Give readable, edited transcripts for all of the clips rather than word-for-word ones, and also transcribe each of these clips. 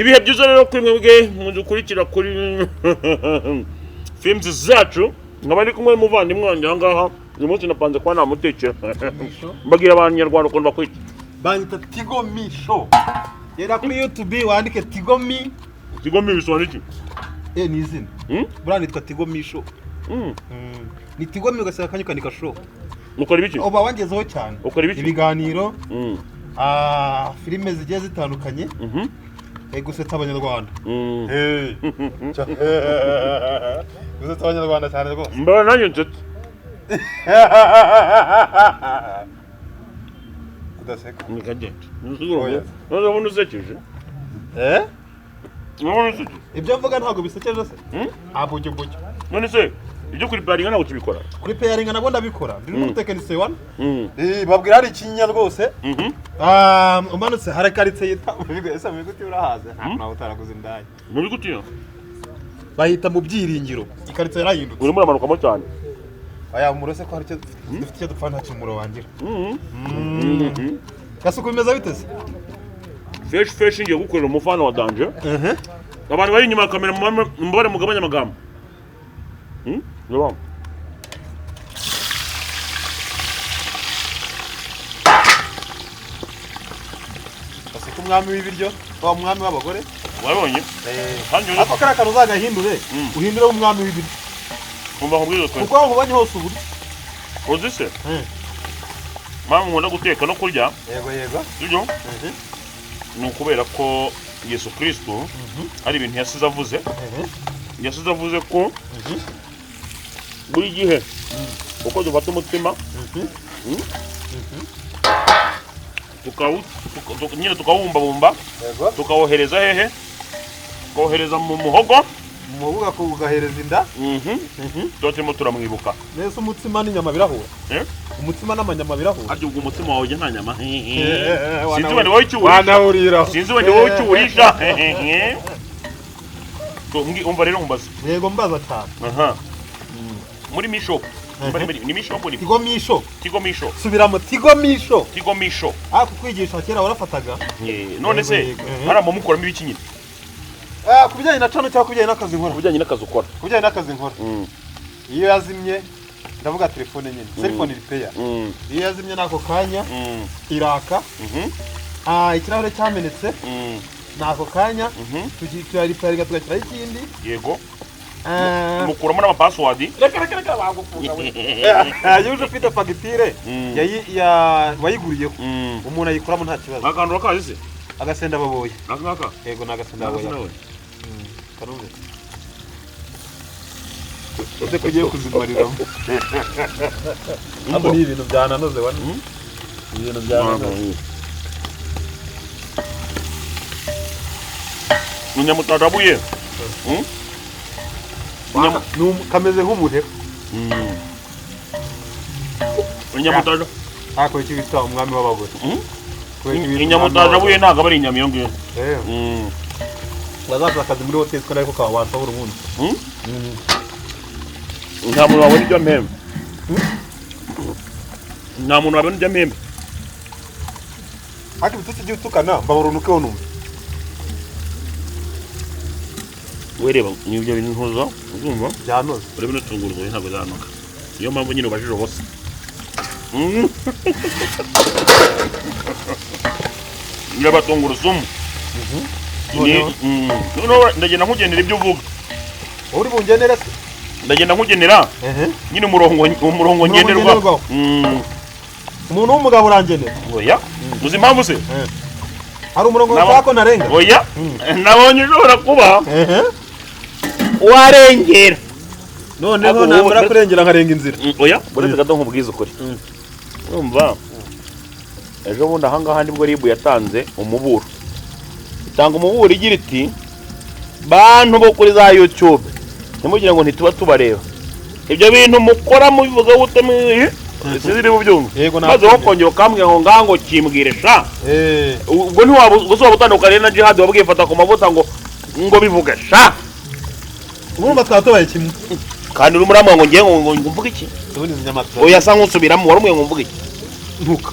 Ibihe byiza rero kuri mwebwe mudukurikira kuri films zacu, nkaba ndi kumwe n'umuvandimwe wanjye aha ngaha. Uyu munsi napanze kuba namutekera. Mbabwira abanyarwanda ukuntu bakwita. Banyita Tigo Misho. Gera kuri YouTube wandike Tigo Mi. Tigo Mi bisobanura iki? Ni izina. Buriya nitwa Tigo Misho. Ni Tigo Mi ugasanga akanya ukandika show. Mukora ibiki? Uba wangezeho cyane. Ukora ibiki? Ibiganiro, filime zigiye zitandukanye, gusetsa abanyarwanda. Gusetsa abanyarwanda cyane rwose. Mbona nanjye nsetse. Kudaseka. Nikagenda. Oya. Urabona usekeje? Eh? Urabona usekeje? Ibyo mvuga ntabwo bisekeje se? Hmm? Abujyo bujyo. None se ibyo kuri paringa ntabwo tubikora? Kuri peyaringa nabwo ndabikora. Ndi n'umutekinisiye wana. Babwira hari ikinyinya rwose. Umanutse hari karitsiye yitwa ese mu biguti urahaze? Ntabwo utaraguze indaya. Mu bigutiya? Bahita mu Byiringiro. Ikaritsiye yarahindutse. Urimo uramanukamo cyane. Aya umurose ko hari icyo dufite, icyo dupfa nta kintu wangira. Gasuku bimeze bite se? Fresh fresh, ngiye gukorera umufana wa danje. Abantu bari inyuma ya kamera mubare mugabanye amagambo. Reba. Gasuku umwami w'ibiryo, wa mwami w'abagore. Wabonye? Kandi Ako kariya kantu uzagahindure, uhindure umwami w'ibiryo. Umva nkubwire twe. Kuko aho nkubonye hose uburyo. Uzi se? Mpamvu nkunda guteka no kurya, Yego yego. sibyo? Ni ukubera ko Yesu Kristo hari ibintu yasize avuze. Yasize avuze ko buri gihe uko dufata umutima nyine tukawubumbabumba, Yego. tukawohereza hehe? Tukawohereza mu muhogo. Umubuga kugahereza inda. Tuba turimo turamwibuka. Nese umutsima n'inyama birahura? Eh? Umutsima n'amanyama birahura? Harya ubwo umutsima wawe ujya nta nyama? Sinzi wenda wowe icyo uwurisha. Wanawurira. Sinzi wenda wowe icyo uwurisha. Umva rero nkumbaze. Yego mbaza cyane. Aha. Muri Mishop. Ni Mishop ni Tigo Misho. Tigo Misho. Subiramo Tigo Misho. Tigo Misho. Ah, kukwigisha kera warafataga. None se Yego, yego. hariya mukoramo ibiki nyine? Ku bijyanye na cano cyangwa ku bijyanye n'akazi nkora? Ku bijyanye n'akazi ukora. Ku bijyanye n'akazi nkora. Iyo yazimye ndavuga telefone nyine. Cellphone repair. Iyo yazimye n'ako kanya iraka. Ikirahure cyamenetse n'ako kanya turaripairinga tugashyiraho ikindi. Yego. Mukuramo n'amapassword. Reka reka reka bagufunga we. Iyo uje ufite fagitire wayiguriyeho umuntu ayikuramo nta kibazo. Akantu urakazi se? Agasenda baboye. Aka ngaka? Yego ni agasenda baboye. Karumve. Ese ko ugiye kuzimariramo? Hano ni ibintu byananoze wa. Ibintu byananoze. Inyamutarabuye. Kameze nk'umuheha. Inyamutaja. Ariko iki bita umwami w'abagore. Inyamutarabuye ntabwo ari inyama iyo ngiyo. Wazaza akazi muri hoteli ko ariko kabanza buri munsi. Nta muntu wabona ibyo mpembe. Nta muntu wabona ibyo mpembe. Ariko ibitutsi by'utukana utukana mbaburunukeho numve. Wereba n'ibyo bintu ntuza uzumva byanoze. Urebe n'utunguru ntabwo zanoga. Niyo mpamvu nyine ubajije ubusa. Ndaba tungurusumu. Noneho ndagenda nkugenera ibyo uvuga. Uri bungenera se? Ndagenda nkugenera. Nyine umurongo ngenderwa. Umuntu w'umugabo urangenera. Oya. Uzi impamvu se? Hari umurongo wako narenga. Oya. Nabonye ushobora kuba warengera. Noneho namara kurengera nkarenga inzira. Oya, buretse gato nkubwize ukuri. Urumva? Ejo bundi aha ngaha nibwo RIB yatanze umuburo. Itanga umuburo igira iti bantu bo kuri za YouTube ntimugire ngo ntituba tubareba. Ibyo bintu mukora mubivuga gute sinzi niba ubyumva. Maze wowe ukongera ukambwira ngo ngango kimbwire sha. Ubwo ntiwaba waba utandukaniye na Jihad wabwiye fata ku mavuta ngo bivuge sha. Urumva twaba tubaye kimwe. Kandi urimo urambwira ngo ngiye ngo mvuge iki? Oya sa nkusubiramo wari umwe ngo mvuge iki? Ntuka.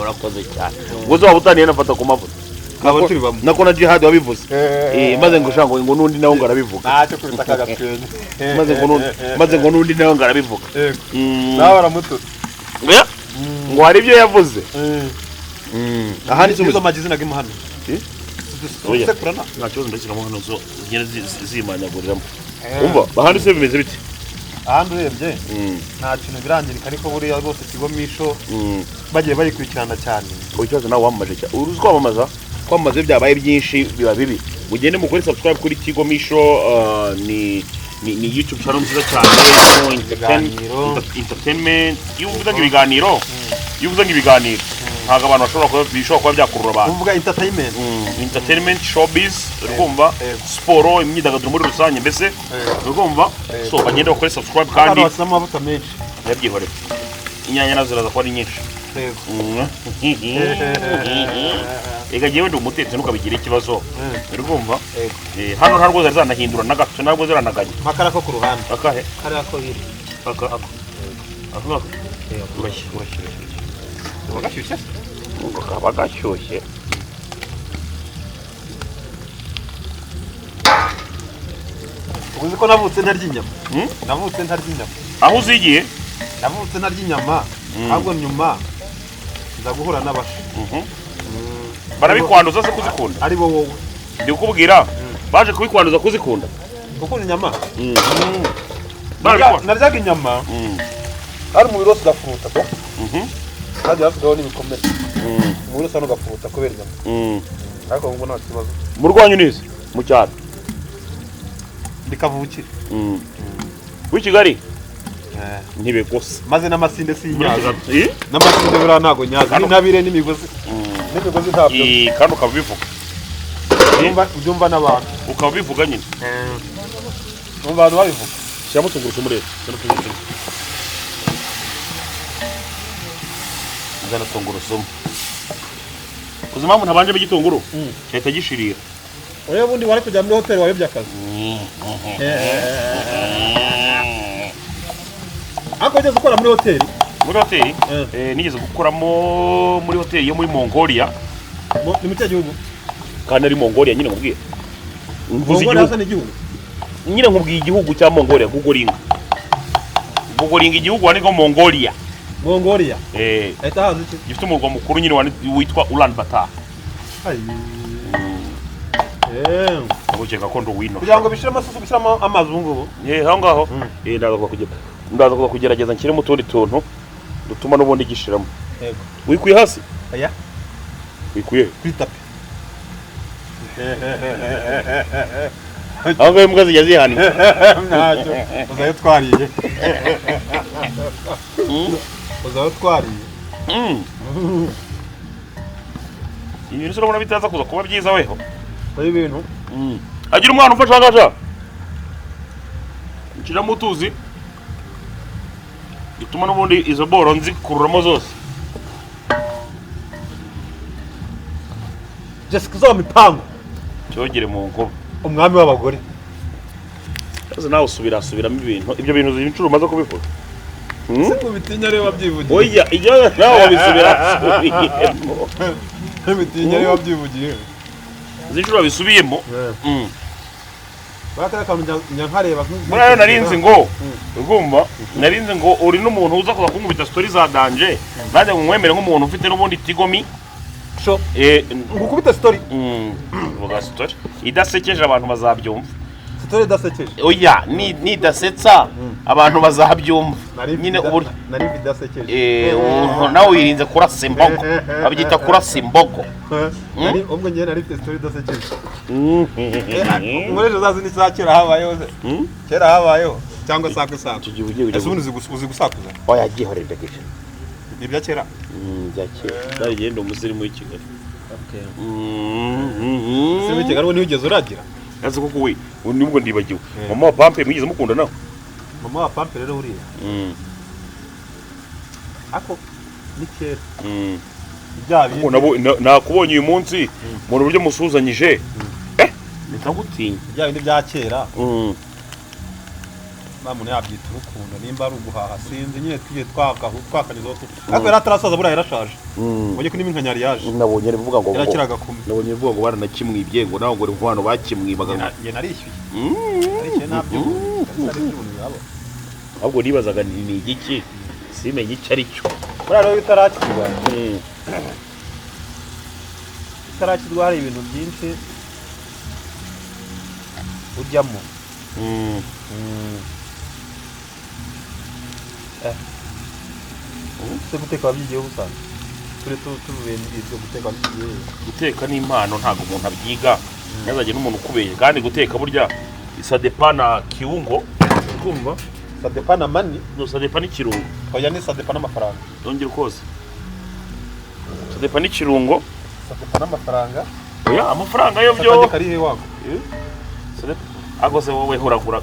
Urakoze cyane. Ubwo waba utaniye na fata ku mavuta. Twaba turi bamwe. Nako na Jihad wabivuze. Maze ngo shango ngo nundi nawe ngo arabivuga. Ntacyo kubita akagatwenye. Maze ngo nundi nawe ngo arabivuga. Nawe aramututse. Oya, ngo hari ibyo yavuze. Aha ni izo magize na gimuhano. Oya. Sekurana. Nta kibazo, ndashyiramo hano zo zigenda zimanyaguriramo. Umva, ahandi se bimeze bite? Ahandi urebye nta kintu birangirika, ariko buriya rwose Tigo Misho bagiye bayikurikirana cyane. Ikibazo nawe wamamaje cyane. Uruzi kwamamaza? Kwamamaza iyo byabaye byinshi biba bibi. Mugende mukore subscribe kuri Tigo Misho, ni YouTube channel nziza cyane irimo Ibiganiro. entertainment. Iyo uvuze ibiganiro ntabwo abantu bashobora kuba, bishobora kuba byakurura abantu. Uvuga entertainment. Entertainment, showbiz, uri kumva? Yego. Siporo, imyidagaduro muri rusange mbese, uri kumva? Yego. So bagende bakore subscribe. Kandi kandi bashyiramo amavuta menshi. Ntibabyihorere, inyanya nazo ziraza kuba ari nyinshi. Yego. Reka jyewe ndi umutetsi, ntukabigire ikibazo, uri kumva? Yego. Hano ntabwo zari zanahindura na gato, ntabwo ziranaganya. Makara ko ku ruhande. Akahe? Kariya ko hiri. Aka ako ako ngako? Urashye, urashye, urashye. Kaba gashyushye se? Ngo kaba gashyushye. Uzi ko navutse ntarya inyama? Hmm? Navutse ntarya inyama. Aho uzigiye? Navutse ntarya inyama, ahubwo nyuma nza guhura n'abasha. Barabikwanduza se kuzikunda? Ari bo wowe. Ndi kukubwira, baje kubikwanduza kuzikunda. Gukunda inyama. Barabikwanduza. Naryaga inyama ari umubiri wose ugafuta ko kandi hasigaho n'ibikomere, umubiri wose hano ugafuta kubera inyama, ariko ubu nta kibazo. Mu rwanyu nize mu cyaro? Ndi kavukire. W'i Kigali ntibegose. Maze n'amasinde Muri sinyazi. Kigali. Eh? N'amasinde buriya ntago nyazi, n'intabire n'imigozi ntabyo. Kandi ukabivuga. Byumva n'abantu. Ukabivuga nyine. Numva abantu babivuga. Shyiramo tungurusumu rero. Zana tungurusumu, zana tungurusumu. Uzi impamvu ntabanjemo igitunguru? Cyahita gishirira. Ureba, ubundi wari kujya muri hoteli wayobye akazi, ariko wigeze ukora muri hoteli? Muri hoteli? Eh. Nigeze gukoramo muri hoteli yo muri Mongolia. Ni mu kihe gihugu? Kandi ari Mongolia nyine nkubwiye. Mvuze Mongolia igihugu. Hasa n'igihugu. Nyine nkubwiye igihugu cya Mongolia. Googlinga, googlinga igihugu wandikaho Mongolia. Mongolia. Eh. Ahita haza iki? Gifite umurwa mukuru nyine witwa Ulaanbaatar. Ayi. Eh. Ukeka ko ndo wino. Kugira ngo bishiremo sosi, gushyiramo amazi ubu ngubu? Eh, aho ngaho. Ndaza kuza kugerageza nshyiremo utundi tuntu dutuma n'ubundi gishiramo. Yego. Wikuye hasi? Oya. Wikuye he? Kuri tapi. Aho ngaho imbwa zijya zihana. Ntacyo, uzayo twariye, uzayo twariye. Ibintu se urabona bitaza kuza kuba byiza weho? Uzayo ibintu. Agira umwana umfasha agasha nshyiramo utuzi dutuma n'ubundi izo boro nzikururamo zose. Jessica zo mipango. Cyogere mu nkuba. Umwami w'abagore. Maze nawe usubira subiramo ibintu, ibyo bintu uzi inshuro umaze kubivuga? Se kubitinya ariwe wabyivugiye? Oya, ibyo nawe wabisubira subiyemo. Kubitinya ariwe wabyivugiye. Uzi inshuro wabisubiyemo? Bakara akantu njya nkareba. Muri ayo narinzi ngo urumva, narinzi ngo uri n'umuntu uza kuza kunkubita story za danger, nanjye ngo nkwemere nk'umuntu ufite n'ubundi tigomi. Sho. Eh. Ngukubita story. Vuga story idasekeje, abantu bazabyumva. Story idasekeje? Oya, ni nidasetsa abantu bazabyumva nyine uburyo. Nari mfite idasekeje. Nawe wirinze kurasa imbogo, babyita kurasa imbogo. Ubwo njyewe nari mfite story idasekeje. Nkoresha za zindi za kera habayeho se. Kera habayeho cyangwa sakwe sakwe. Icyo gihe ugiye Ese ubundi uzi gusakuza? Oya, gihorere ndagisha. Ni ibya kera. Bya kera byari umusirimu w'i Kigali. Ese muri Kigali ntiwigeze uragira? Ese koko we, ubu nibwo ndibagiwe, mama wa Pampe mwigeze mukunda nawe? Mama wa Pampe rero buriya, ariko ni kera bya Kuko bindi. Nakubonye uyu munsi mu buryo musuhuzanyije, mpita ngutinya. Bya bindi bya kera. Muntu yabyita urukundo nimba ari uguhaha, sinzi nyine, tugiye twakanyuzeho ariko yari atarasaza, buriya yarashaje. Ubonye ko n'iminkanyari yaje. Nabonye bivuga ngo Yarakiraga kumwe. Nabonye bivuga ngo baranakimwibye, ngo nawe ngo uri mu bantu bakimwibaga. Njye narishyuye, narishyuye ntabyo kabisa, ari iby'ubuntu birabo. Ahubwo nibazaga ni igiki, simenye icyo ari cyo. Buriya rero bitarakirwa, bitarakirwa, hari ibintu byinshi ujyamo. Se guteka wabyigiyeho ubusanzwe? Turi tuvuye muri ibyo, guteka wabyigiyeho? Guteka ni impano, ntabwo umuntu abyiga, ntazajye n'umuntu ukubeye. Kandi guteka burya ça dépend na kiungo, kumva? Ça dépend na money. No, ça dépend n'ikirungo. Oya, ni ça dépend n'amafaranga. Dongera ukoze, ça dépend n'ikirungo. Ça dépend n'amafaranga. Oya, amafaranga yo byo Akajya kari he wako? Ariko se wowe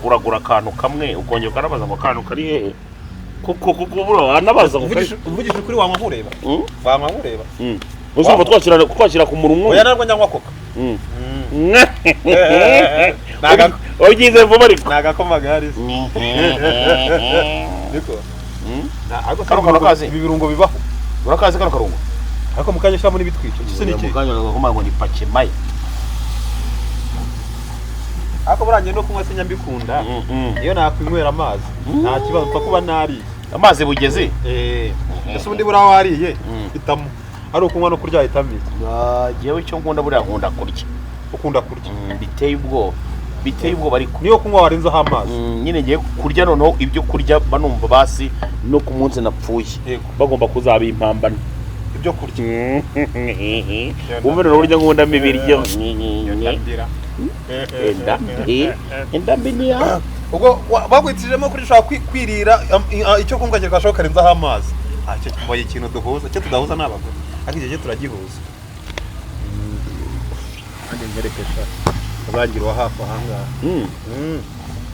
uragura akantu kamwe, ukongera ukanabaza ngo akantu kari hehe? Kuko buriya wanabaza ngo kari Uvugishije ukuri, wanywa nkureba. Wanywa nkureba. Uzumva twashyira ku munwa. Oya, ntabwo njyanywa Coca. Wabigize vuba ariko. Ni agakoma gahari se niko? Ariko se Kano kantu kazi? ibi birungo bibaho? Urakazi kano karungo? Ariko mu kanya ushyiramo n'ibitwica, iki se ni iki? Mu kanya bakavuga ngo ni pakemaye. Ariko buriya njye no kunywa sinya mbikunda. Iyo nakwinywera amazi nta kibazo, mpfa kuba nariye. Amazi bugeze. Ese ubundi buriya wariye, hitamo ari ukunywa no kurya, hitamo iki? Jewe icyo nkunda, buriya nkunda kurya. Ukunda kurya? Biteye ubwoba, biteye ubwoba ariko. Niyo kunywa warenzaho amazi? Nyine ngiye kurya, noneho ibyo kurya banumva basi no ku munsi napfuye bagomba kuzabimpambana. Ibyo kurya. Wumve noneho uburyo nkundamo ibiryo. Enda mbi, enda mbi niya. Ubwo bagwitijemo kuri ushobora kwirira icyo kunywa kikashobora karenzaho amazi. Icyo kibaye ikintu duhuza, icyo tudahuza ni abagore, ariko icyo cyo turagihuza. Nanjye nkerekesha ubangira uwa hafi ahangaha.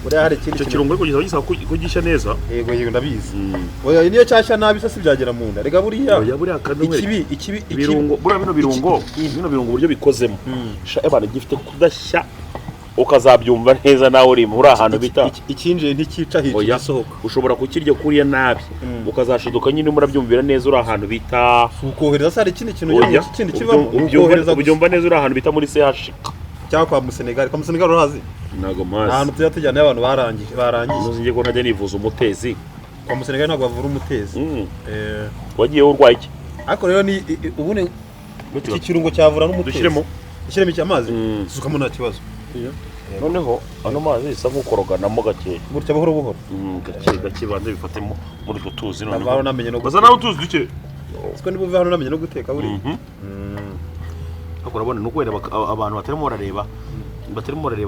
Buriya hari ikindi Icyo kirungo ariko gisaba ko gishya neza. Yego, ndabizi. Oya, niyo cyashya nabi se sibyagera mu nda rega buriya. Oya, buriya kandi Ikibi ibirungo buriya, bino birungo uburyo bikozemo, sha ebana, gifite kudashya ukazabyumva neza nawe uri ahantu bita Ikinjiye ntikica, hica Oya. igisohoka. Ushobora kukirya kuriya nabi, ukazashiduka nyine murabyumvira neza uri ahantu bita Si ukohereza se? Hari ikindi kintu Oya, kindi kibamo? Ni ukohereza gusa. Ubyumva neza uri ahantu bita muri CHK. Cyangwa kwa Musenegali. Kwa Musenegali urahazi? Ntabwo Ni mpazi. ahantu tujya tujyana abantu barangije barangije. Uzi ngiye ko ntajya nivuza umutezi. Kwa Musenegali ntabwo bavura umutezi. Wagiye urwaye iki? Ariko rero ni ubundi iki kirungo cyavura n'umutezi. Dushyiremo. Dushyiremo iki? Amazi? Mm. Sukamo, nta kibazo. Noneho ano mazi bisa nk'ukoroganamo gakeya. Gutya buhoro buhoro. Gake gake, banze bifatemo muri utwo tuzi. Nava hano Noneho namenye no baza guteka. nawe utuzi duke. Siko niba uve hano namenye no guteka buriya. Ariko urabona ni ukwera abantu batarimo barareba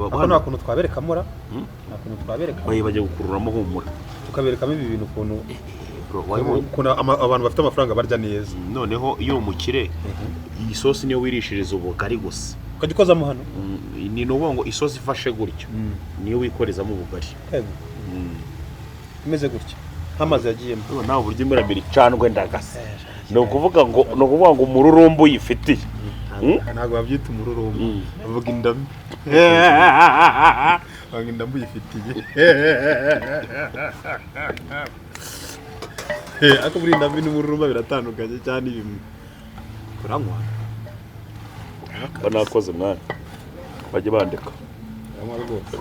Ariko hano. nta kuntu twaberekamo ra? Mm. Nta kuntu twaberekamo? Bayi bagiye gukururamo, humura. Tukaberekamo ibi bintu ukuntu Bro, wabibonye? ukuntu abantu bafite amafaranga barya neza. Noneho iyo uri umukire, iyi sosi niyo wirishiriza ubugari gusa. Ukajya ukozamo hano. Ni ukuvuga ngo isosi ifashe gutyo niyo wikorezamo ubugari. Yego. Imeze gutya nk'amazi yagiyemo. Urabona nawe uburyo imurabira icandwe ndagasa, ni ukuvuga ngo umururumba uyifitiye. Ntabwo babyita umururumba. Bavuga indamu, bavuga indamu uyifitiye. Ariko buriya indamu n'umururumba biratandukanye cyane, bimwe turanywa. Mba nakoze mwana, bajye bandika. Turanywa rwose.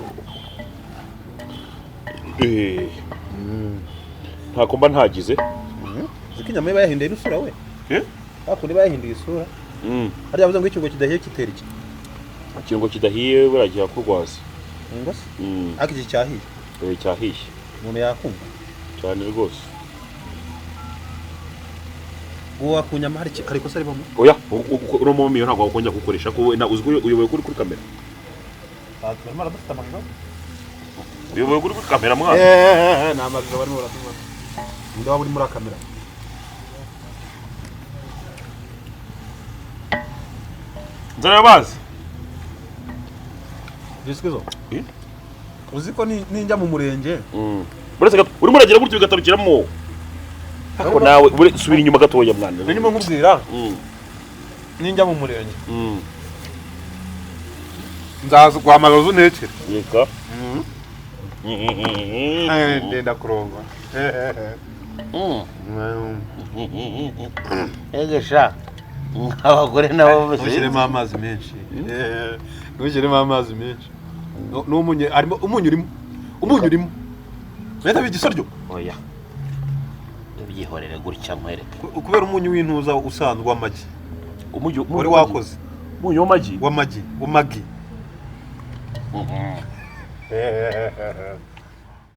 Ntako mba ntagize. Uzi ko inyama iba yahinduye n'isura we? Eh? Hakundi iba yahinduye isura. Harya bavuze ngo ikirungo kidahiye kitera iki? Ikirungo kidahiye buriya kirakurwaza. Ngo se? Ariko iki cyahiye. Cyahiye. Umuntu yakumva. Cyane rwose. Uwo ku nyama hari ikosa ribamo? Oya, uno mumiyo ntabwo wakongera kuwukoresha kuko uzi ko uyoboye kuri kamera. Barimo baradufite amashusho. Uyoboye kuri kamera mwana. Ni amashusho barimo baradufata. Ninde waba uri muri kamera? Nzara bazi. Jisikizo. Eh? Uzi ko ninjya mu murenge Uretse gato urimo uragira gutyo bigatarukiramo, ariko nawe subira inyuma gatoya mwana. Ndimo nkubwira, ninjya mu murenge nzaza guhamagaza untekere. Reka. Ndenda kurongwa. Ege sha, abagore nabo. Ntushyiremo amazi menshi. Ntushyiremo amazi menshi. N'umunyu harimo, umunyu urimo, umunyu urimo. Leta igisoryo. Oya, byihorere gutya nkwereke. Kubera umunyu w'intuza usanzwe w'amagi. Umunyu wari wakoze. Umunyu w'amagi. W'amagi, w'amagi.